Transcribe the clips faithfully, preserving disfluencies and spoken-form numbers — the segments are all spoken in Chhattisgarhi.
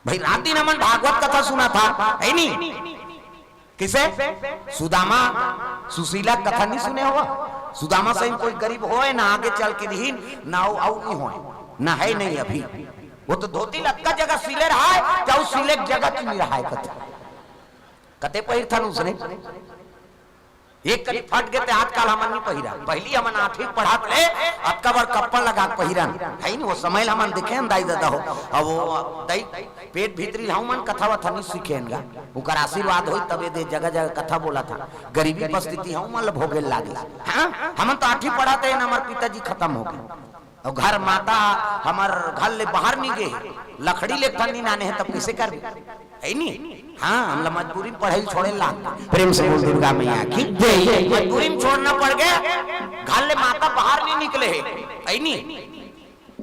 भाई, रात दिन हमन भागवत कथा सुनत हन, है नी? किसे? सुदामा, सुशीला कथा नहीं सुने हो? सुदामा सही कोई गरीब होय ना, आगे चल के दिहिन ना, अउ, अउ नहीं होय ना, है नहीं अभी। वो तो धोती लक्का जगह सिले रहा है, क्या उस सिले जगह की नहीं रहा है कथा? कते पहिरथन उसने? एक करी फट गे ते आजकल हमन नहीं पहिरा। पहली हमन आठवीं पढ़त ले अतका बड़ कप्पड़ लगा के पहिरन, है नी? वो समय ल हमन देखे हन दाई ददा हो। अब वो दाई पेट भीतरी हूँ मन कथा वथा नहीं सीखे हन गा। उकर आशीर्वाद होई तबे दे जगह जगह कथा बोला था। गरीबी परिस्थिति हूँ मन ल भोगे लागे। हाँ, हमन तो आठवीं पढ़त हे, हमर पिताजी खत्म हो गए। अउ घर माता हमर घर ले बाहर नहीं गे, लकड़ी ले ठन नहीं नाने हे, तब कैसे करबे? है नी? हाँ, हमला मजबूरी में पढ़ाई छोड़े ला। प्रेम से बोल दुर्गा मैया की जय। मजबूरी में छोड़ना पड़ गया, घर ले माता बाहर नहीं निकले हे, है नी?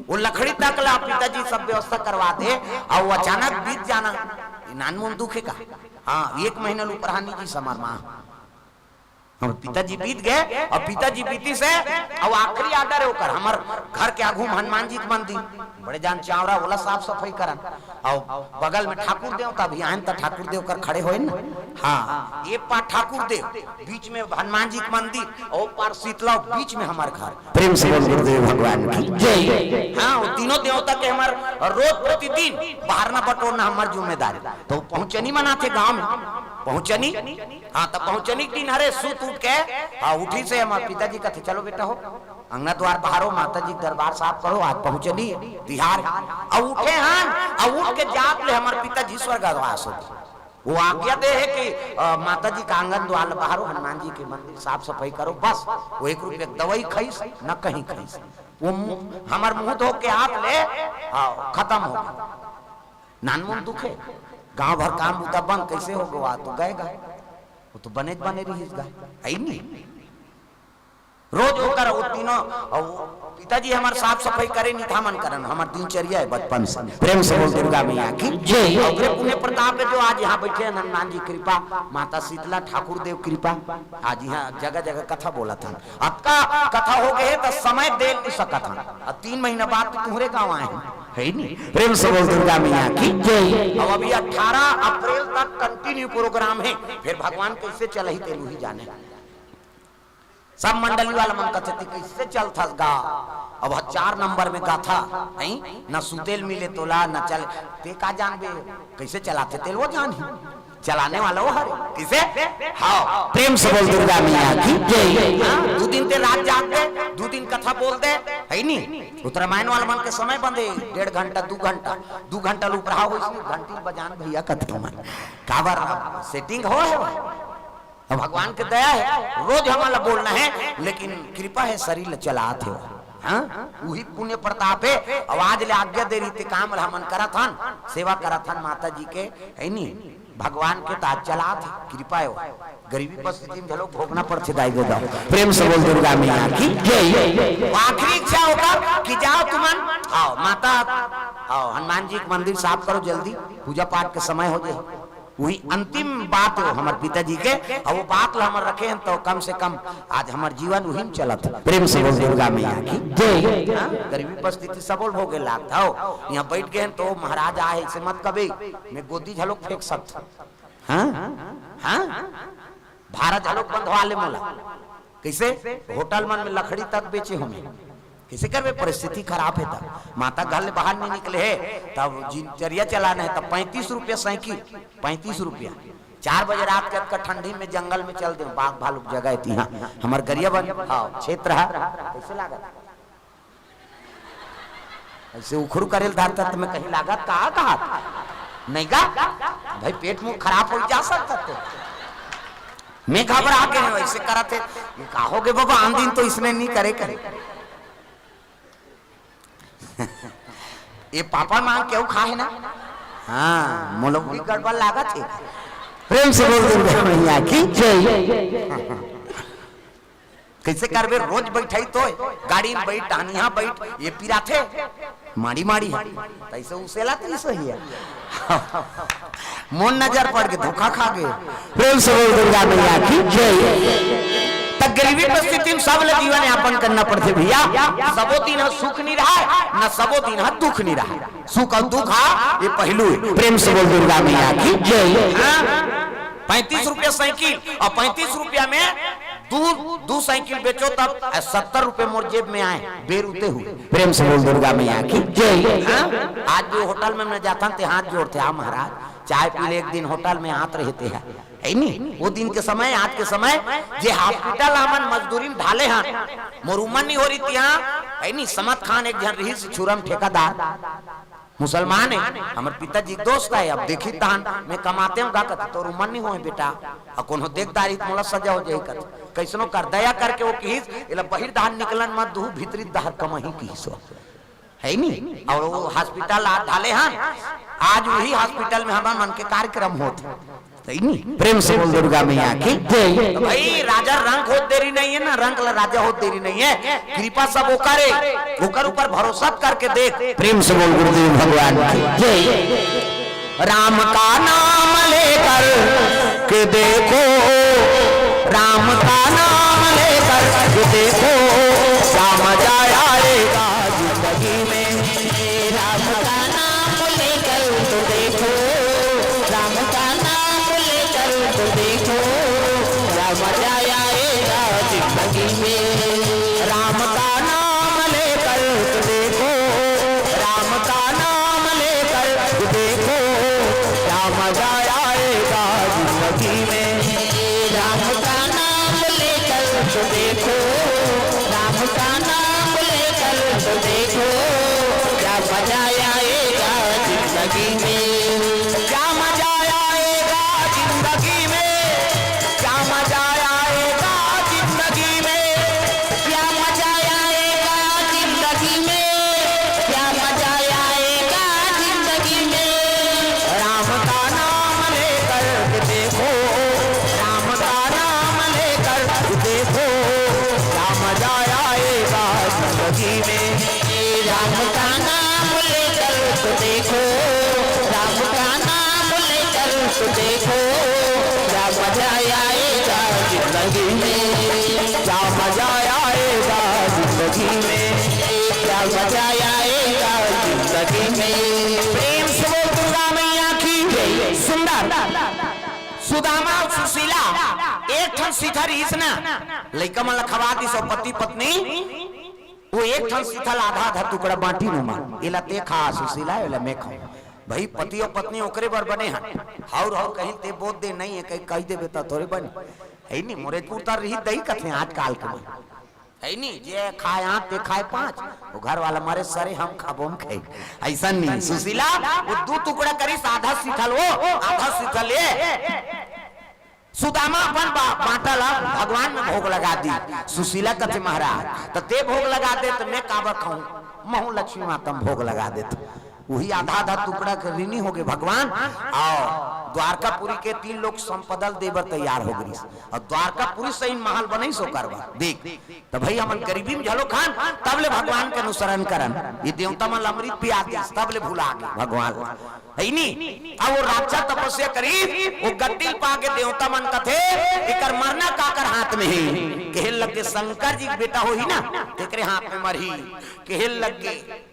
वो लकड़ी तक ला पिताजी सब व्यवस्था करवा दे, और वो अचानक बीत जाना, ये नानमुन दुख है का? हाँ, एक महीना लू पढ़ानी जी समर माँ। हमर पिताजी बीत गए, और पिताजी बीती से, और आखिरी order है ओकर, हमर घर के आगू में हनुमान जी के मंदिर, बड़े जान चावरा, ओला साफ सफाई करन, और बगल में ठाकुर देव, तभी आयन त ठाकुर देव कर खड़े होए न। हाँ, ये पार ठाकुर देव, बीच में हनुमान जी के मंदिर, और पार शीतला, बीच में हमार घर। प्रेम से बोल गुरुदेव भगवान की जय। हाँ, वो तीनों देवता के हमार रोज प्रतिदिन बहारना बटोरना हमार जिम्मेदारी। तो पहुँचनी मनाथे गाँव में, पहुँचनी। हाँ, तब पहुँचनी के दिन हरे सूत उठ के, हाँ, उठी से हमार पिताजी कथे, "चलो बेटा हो, अंगना द्वार बहारो, माता जी के दरबार साफ करो, आज पहुँचनी तिहार।" और उठे हन, और उठ के जात ले हमार पिताजी स्वर्गवास हो गए। वो आज्ञा दे है कि, अ, माता जी का आंगन द्वार बहारो, हनुमान जी के मंदिर साफ सफाई करो, बस। वो एक रुपये के दवाई खाइस, न कहीं खाइस। वो मुंह, हमार मुंह धो के हाथ ले, हाँ, खत्म हो गए। नानमुन दुख है, गांव भर काम बुता बंद, कैसे हो गवा? तो गए गा, वो तो बने बने रहिस गा, है नी? रोज ओकर वो तीनों, और पिताजी हमार साफ सफाई करे नहीं था मन करन, हमार दिनचर्या है बचपन से। प्रेम से बोल दुर्गा मैया की जय। ओकरे पुण्य प्रताप है जो आज यहाँ बैठे हैं, हनुमान जी कृपा, माता शीतला ठाकुर देव कृपा, आज यहाँ जगह जगह कथा बोलत हन। अतका कथा हो गए तो समय दे नहीं सकत हन। अब तीन महीना बाद तो तुम्हरे गाँव आए हैं, है नी? प्रेम से बोल दुर्गा मैया की जय। अब अभी अठारह अप्रैल तक continue program है, फिर भगवान कैसे चलही तेलू ही जाने। सब मंडली वाला मन कथे, "ते कैसे चलथस गा?" अब ह चार नंबर में गाथा, नहीं? न सुतेल मिले तोला, न चल, ते का जानबे, कैसे चलाथे तेल वो जानही, चलाने वाला वो हरे। किसे? हाँ, प्रेम से बोल दुर्गा मैया की जय। हाँ, दू दिन ते रात जाग दे, दू दिन कथा बोल दे, है नी? उत रामायण वाला मन के समय बंधे, डेढ़ घंटा, दू घंटा, दू घंटा लू उपराहा होइस, घंटी बजान भैया कथे मन। काबर setting हो है वो? अब भगवान के दया है, रोज हमन ला बोलना है, लेकिन कृपा है, शरीर ला चलात हे। हाँ, वही पुण्य प्रताप है। अब आज ले आज्ञा दे रही थी, काम ला हमन करत हन, सेवा करत हन माता जी के, है नी? भगवान के ताज चलात हे, कृपा है वो। गरीबी परिस्थिति में घलो भोगना पड़थे, दाई दे दो। प्रेम से बोल दुर्गा मैया की जय। आखिरी इच्छा होता कि जाओ तुमन, आओ माता, आओ हनुमान जी के मंदिर साफ करो जल्दी, पूजा पाठ के समय हो जाए। वही अंतिम बात हो हमर पिताजी के, और वो बात ला हमर रखे हैं, तो कम से कम आज हमर जीवन वही में चलत है। प्रेम से बोल दुर्गा मैया की जय। हाँ? गरीबी परिस्थिति सबो ल भोगे लागत हो। यहाँ बैठ गए हैं तो महाराज आए, ऐसे मत कबे, मैं गोदी झलोक फेंक सकत। हाँ? हाँ? भारा झलोक बंधवा ले मोला। कैसे? होटल मन में लकड़ी तक बेचे हो मैं। कैसे करबे? परिस्थिति खराब है तब। माता घर ले बाहर नहीं निकले है, तब दिनचर्या चलाना है, तब पैंतीस रुपया साइकिल, पैंतीस रुपया। चार बजे रात के अतका ठंडी में जंगल में चल दे, बाघ भालू के जगह है तिहाँ। हमर गरियाबंद, हाँ, क्षेत्र है। कैसे लागत? ऐसे उखरू करेल धारता त मैं कहीं लागत का, कहा नहीं गा? भाई, पेट मुंह खराब हो जा सकता तो। मैं घबरा के नहीं, ऐसे करत है। ये का हो गए बाबा, आन दिन तो इसने नहीं करे करे। ये पापड़ मांग केहू खा है ना? हाँ, मोला भी गड़बड़ लागत है। प्रेम से बोल दुर्गा मैया की जय। कैसे करबे? रोज बैठाई तो गाड़ी में बैठ, टहनिया बैठ, ये पिराथे, माड़ी माड़ी है। तैसे उसेला तो सही है। मोन नजर पड़ के धोखा खा गए। प्रेम से बोल दुर्गा मैया की जय। त गरीबी परिस्थिति में सब ले जीवन यापन करना पड़थे भैया। सबो दिन ह सुख नहीं रहा, न सबो दिन ह दुख नहीं रहा। सुख अउ दुख हा ये पहलू हे। प्रेम से बोल दुर्गा मैया की जय। हाँ? पैंतीस रुपया साइकिल अउ पैंतीस रुपया में दू, दू साइकिल बेचो तब सत्तर रुपये मोर जेब में आए, बेरुते हुए। प्रेम से बोल दुर्गा मैया की जय। हाँ? आज भी होटल में मैं जाथन ते हाथ जोड़थे, "हाँ महाराज, चाय पी ले।" एक दिन होटल में आत रहिथे, हे नी? वो दिन के समय, आज के समय, जे hospital हमन मजदूरी में ढाले हन, मोर उमर नहीं हो रही थी, हाँ, हे नी? समत खान एक झन रहिस छुरम ठेकादार, मुसलमान हे, हमर पिताजी के दोस्त हे, अब देखी तहन, मैं कमाते हूँ गा कथे, "तोर उमर नहीं होए बेटा, अउ कोनो देखदारी त मोला सजा हो जाही," कथे। कैसनो कर, दया करके वो किहिस, "एला बहिर डहर निकलन मत दुहू, भीतरी डहर कमही," किहिस वो। हे नी? अउ वो hospital आ ढाले हन, आज वही hospital में हमर मन के कार्यक्रम होत हे। हे नी? प्रेम से बोल दुर्गा मैया की जय। तो भाई, राजा रंक होत देरी नहीं है ना, रंक ला राजा होत देरी नहीं है। कृपा सब ओकर हे, ओकर ऊपर भरोसा करके देख। प्रेम से बोल गुरुदेव भगवान की जय। राम का नाम लेकर के देखो, राम का नाम लेकर के देखो, राम जाया आएगा जिंदगी में। राम का नाम लेकर तो देखो, राम का नाम लेकर तो देखो, राम जाया आएगा जिंदगी में। राम का नाम लेकर तो देखो, राम का नाम लेकर तो देखो, क्या मजा आएगा जिंदगी में। राम का नाम लेकर तो देखो, राम का नाम लेकर तो देखो, क्या मजा आएगा जिंदगी में। क्या मजा आएगा जिंदगी में, क्या मजा आएगा जिंदगी में, क्या मजा आएगा जिंदगी में, क्या मजा आएगा जिंदगी में। राम का नाम लेकर के देखो, राम का नाम लेकर के देखो, क्या मजा आएगा जिंदगी में। राम का नाम लेकर तो देखो, राम का नाम लेकर तो देखो, क्या मजा आएगा जिंदगी में, क्या मजा आएगा जिंदगी में, क्या मजा आएगा जिंदगी में। प्रेम से बोल दुर्गा मैया की। सुंदर। सुदामा अउ सुशीला एक ठन सिथा रहिस ना, लइका मन ला खवा दिस अउ पति पत्नी वो एक ठन सिथा ला आधा आधा टुकड़ा बांटिन ओमन, "एला ते खा सुशीला, एला मैं खाऊं।" भाई, पति अउ पत्नी ओकरे बर बने हन, हौर हौर कहीं ते बोत दे नहीं हे, कहीं कहि देबे त थोरे बने। हे नी, मोरे पुरता रही दई कथे आजकाल के मन। हे नी, जे खाए आठ, ते खाए पाँच, वो घर वाला मरे सरे हम खाबो हम खाई। अइसन नहीं, सुशीला वो दू टुकड़ा करिस, आधा सिथा ल वो, आधा सिथा ल ये। सुदामा अपन बा-, बांटा ला भगवान में भोग लगा दिस। सुशीला कथे, "महाराज, त ते भोग लगा दे, त मैं काबर खाऊं? महूं लक्ष्मी माता में भोग लगा देत।" वही आधा आधा टुकड़ा के ऋणी होगे भगवान। अउ द्वारकापुरी के तीन लोक संपदा ल दे बर तैयार हो गइस। अउ द्वारकापुरी सही महल बनइस ओकर बर। देख, त भाई, हमन गरीबी में झलो खान, तब ले भगवान के अनुसरण करन। ये देवता मन ल अमृत पिया दिस, तब ले भुला गे भगवान। हे नी? अब वो राक्षस तपस्या करिस, वो गद्दी ल पाके देवता मन कथे, "एकर मरना काकर हाथ में हे?" कहे लगे, "शंकर जी के बेटा होही ना, तेकरे हाथ में मरही।" कहे लगे,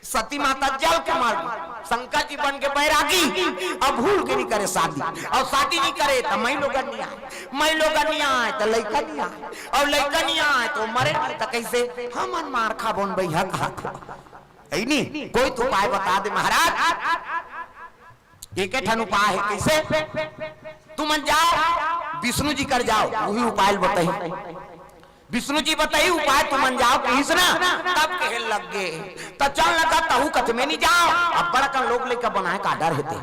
सती माता जल के मर गई, शंकर जी बन के बैरागी, अब भूल के नहीं करे शादी, अउ शादी नहीं करे त माई लोगन नहीं आए, माई लोगन नहीं आए त लइका नहीं आए, अउ लइका नहीं आए त मरे नहीं, त कइसे हमन मार खाबोन बइहा कहा था। हे नी? कोई तो उपाय बता दे महाराज। एके ठन उपाय हे, कइसे? तुमन जाव, विष्णु जी कर जाव, वही उपाय ल बताही। विष्णु जी बताही उपाय, तुमन जाव, कहिस ना, तब कहे लग गे, "त चल ना का, तहू कथे में नहीं जाव।" अब बड़ा कन लोग लइका बनाए का डर हे ते।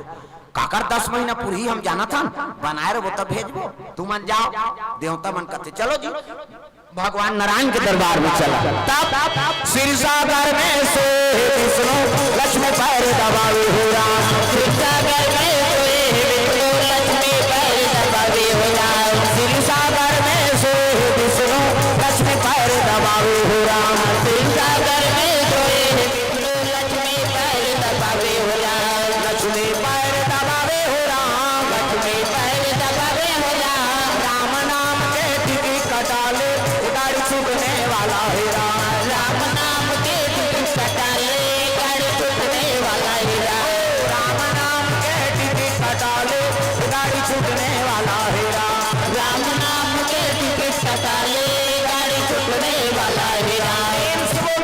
काकर दस महीना पूरी हम जानत हन, बनाए रहो तब भेजबो, तुमन जाव। देवता मन कथे, "चलो जी।" भगवान नारायण के दरबार में चला। तब क्षीर सागर में सोए विष्णु, लक्ष्मी पैर दबावे हो राम। क्षीर सागर में सोए विष्णु, लक्ष्मी पैर दबावे हो राम। क्षीर सागर में सोए विष्णु, लक्ष्मी पैर दबावे हो राम। क्षीर सागर में सोए विष्णु, लक्ष्मी पैर दबावे हो राम। लक्ष्मी पैर दबावे हो राम। लक्ष्मी पैर दबावे हो राम। राम नाम के टिकी कटाल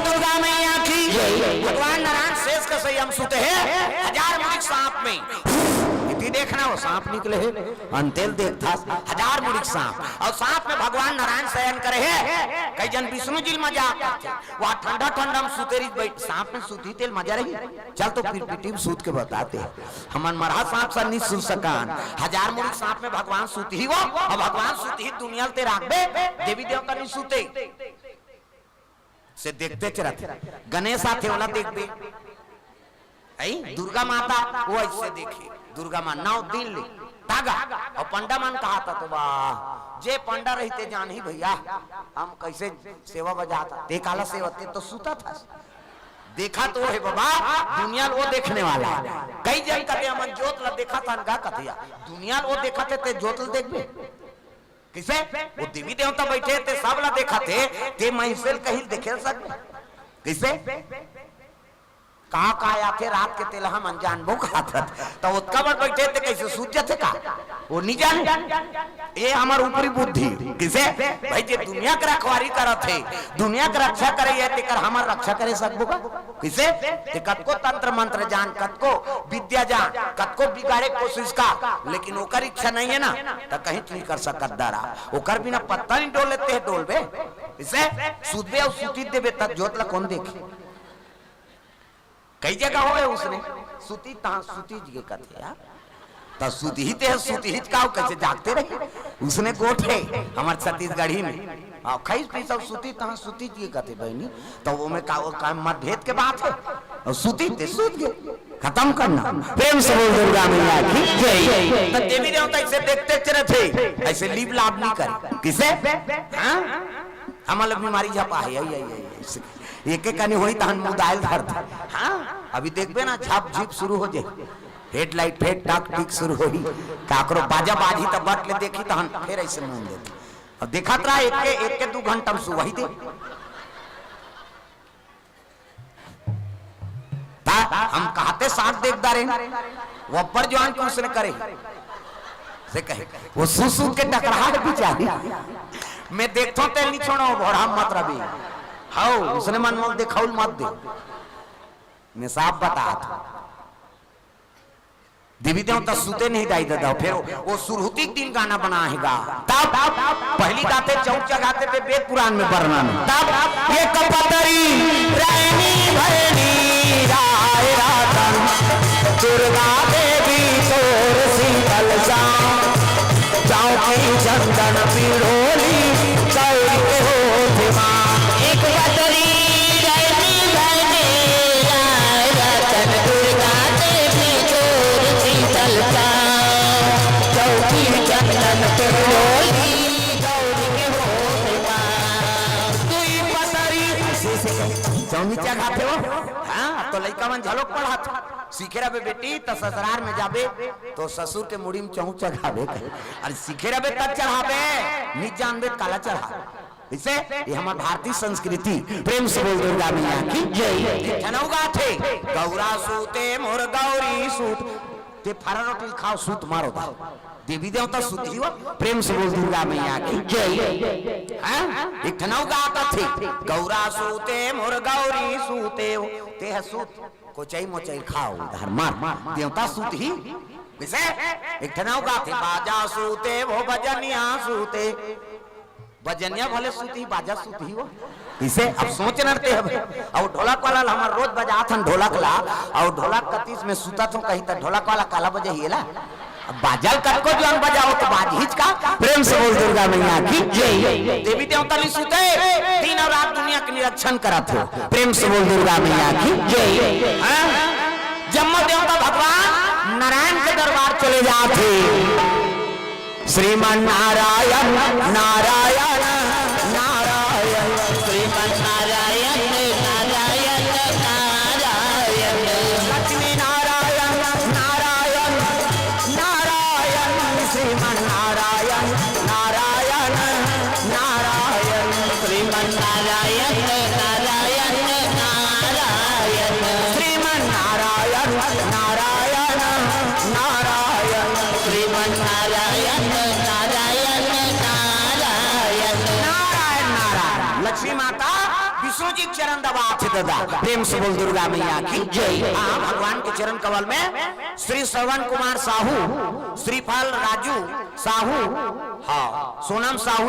दुर्गा मैया की जय। भगवान नारायण शेष के सही हम सुते हैं, हजार मुड़ी सांप में। इति देखना, वो सांप निकले है, अंतेल देखथस, हजार मुड़ी सांप। अउ सांप में भगवान नारायण शयन करे है। कई जन विष्णु जी ल मजा आता है, वहाँ ठंडा ठंडा में सुते रही, बैठ, सांप में सुती तेल मजा रही। चल तो फिर पिटी में सूत के बताते हैं। हमन मरहा सांप सा नहीं सुत सकान। हजार मुड़ी सांप में भगवान सुत ही वो, अउ भगवान सुत ही दुनिया ल ते राखबे, देवी देवता नहीं सुते। से देखते चरत। गणेश आथे, ओला देखबे। आई, दुर्गा माता, वो ऐसे देखी। दुर्गा माँ नौ दिन ले तागा, अउ पंडा मन कहा था तो वाह, जे पंडा रहिते जान ही भैया, हम कैसे सेवा बजाता, ते काला सेवा, ते तो सुता था। देखा तो हे बाबा, दुनिया ल वो देखने वाला है। कई जन कथे, "हमन जोत ला देखा था, गा कथिया।" दुनिया ल वो देखा थे, ते जोत ला देखबे? किसे? वो देवी देवता बैठे थे, सब ला देखा थे, ते मैं इसे कहीं देखे सकबे? किसे? का, का आथे रात के तेला हम अनजान बो खात हत। तो ओतका बड़ बैठे थे, कैसे सूत जाथे का? वो नहीं जाने। ये हमार ऊपरी बुद्धि। किसे? भाई, जे दुनिया के रखवारी करत हे, दुनिया के रक्षा करे हे, तेकर हमर रक्षा करे सकबो का? किसे? ते कतको तंत्र मंत्र जान, कतको विद्या जान, कतको बिगाड़े के कोशिश का, लेकिन ओकर इच्छा नहीं है ना, त कहीं नहीं कर सकत दारा। ओकर बिना पत्ता नहीं डोले, ते डोलबे। किसे? सुतबे अउ सुती देबे, त जोत ला कौन देखी? कई जगह होवे उसने, सुती तहाँ सुती जी के कथे यार। त सुती ही ते सुती ही काऊ कैसे जागते रही? उसने गोठ है हमार छत्तीसगढ़ी में। अउ खैस पीस अउ सुती तहाँ सुती जी के कथे बहनी। त वो में का, वो का मतभेद के बात है? अउ सुती ते सुत गए, खत्म करना। प्रेम से बोल दुर्गा मैया की जय। त देवी देवता ऐसे देखते चले थे, ऐसे लीप लाप नहीं करे। किसे? हाँ? हमला बीमारी झपा है, यही, यही, यही, यही। एक एक कनी होई तहन मुदाइल धर दे। हाँ, अभी देखबे ना, झप झिप शुरू हो जाए, हेडलाइट फेर टक टिक शुरू होई। काकरो बाजा बाजी त बट ले देखी, तहन फेर ऐसे मुंह देती। अब देखत रहा, एक के, एक के दू घंटा में सुबह ही दे। ता हम कहते साठ देख डारे, वो अब्बर जवान के उसने करे। से कहे, वो सुसु के टकराहट बिचारी। मैं देखतो तेल नहीं छोड़ो, भोड़ा मत रवि। हाउ, उसने मन मोल देखाउल मत दे। मैं साफ बता था। देवी देवता सुते नहीं दाई दादा, फिर वो सुरहुती के दिन गाना बना है गा। तब पहली गाते चौक चघाते थे, वेद पुराण में वर्णन। तब ये कपतरी रहनी भरनी राय रातन दुर्गा देवी तोर शीतल सा चौकी चंदन पिड़ोली गौरी के होत माँ। एक बदरी रहनी भरनी राय रातन दुर्गा देवी तोर शीतल सा चौकी चंदन पिड़ोली गौरी के होत माँ। दुई पतरी से, से, चौनी चघाथे हो? हाँ, अब तो लइका मन झलोक पढ़त। सीखे रहबे बेटी, त ससुरार में जाबे, तो ससुर के मुड़ी में चौंक चघाबे। अरे सीखे रहबे तब चढ़ाबे, निज जानबे त काला चढ़ा। इसे ये हमार भारतीय संस्कृति। प्रेम से बोल दुर्गा मैया की जय। ठनऊ गाथे, गौरा सूते मोर गौरी सूत, ते फरा रोटी खाओ, सूत मारो दा। देवी देवता सूत ही हो, प्रेम से बोल दुर्गा मैया की जय। हाँ? एक ठनऊ गाथा थे, गौरा सूते मोर गौरी सूते हो, ते है सूत, कोचई मोचई खाओ, धर्मा देवता सूत ही। किसे? एक ठनऊ गाथे, बाजा सूते वो बजनिया सूते, बजनिया भले सूती, बाजा सूती हो। इसे अब सोच नरते हवे। अउ ढोलक वाला ला हमर रोज बजात हन ढोलक ला, अउ ढोलक कतीस में सुतत हूँ कहीं त ढोलक वाला काला बजे हिएला। अब बाजल कतको जोन बजाओ त बाजहिच का। प्रेम से बोल दुर्गा मैया की जय। देवी देवता नहीं सुते, दिन अउ रात दुनिया के निरीक्षण करत हो। प्रेम से बोल दुर्गा मैया की जय। हाँ? जम्मो देवता भगवान नारायण के दरबार चले जात हे। श्रीमन नारायण, नारायण, नारायण। श्रीमन नारायण, नारायण, नारायण। लक्ष्मी नारायण, नारायण, नारायण। श्रीमन नारायण, नारायण, नारायण। श्रीमन नारायण, नारायण, नारायण। श्रीमन नारायण, नारायण, नारायण। श्रीमन नारायण, नारायण, नारायण। जी के चरण दबात हे दादा। प्रेम से बोल दुर्गा मैया की जय। हाँ, भगवान के चरण कमल में श्री श्रवण कुमार साहू, श्रीफल राजू साहू, हाँ, सोनम साहू,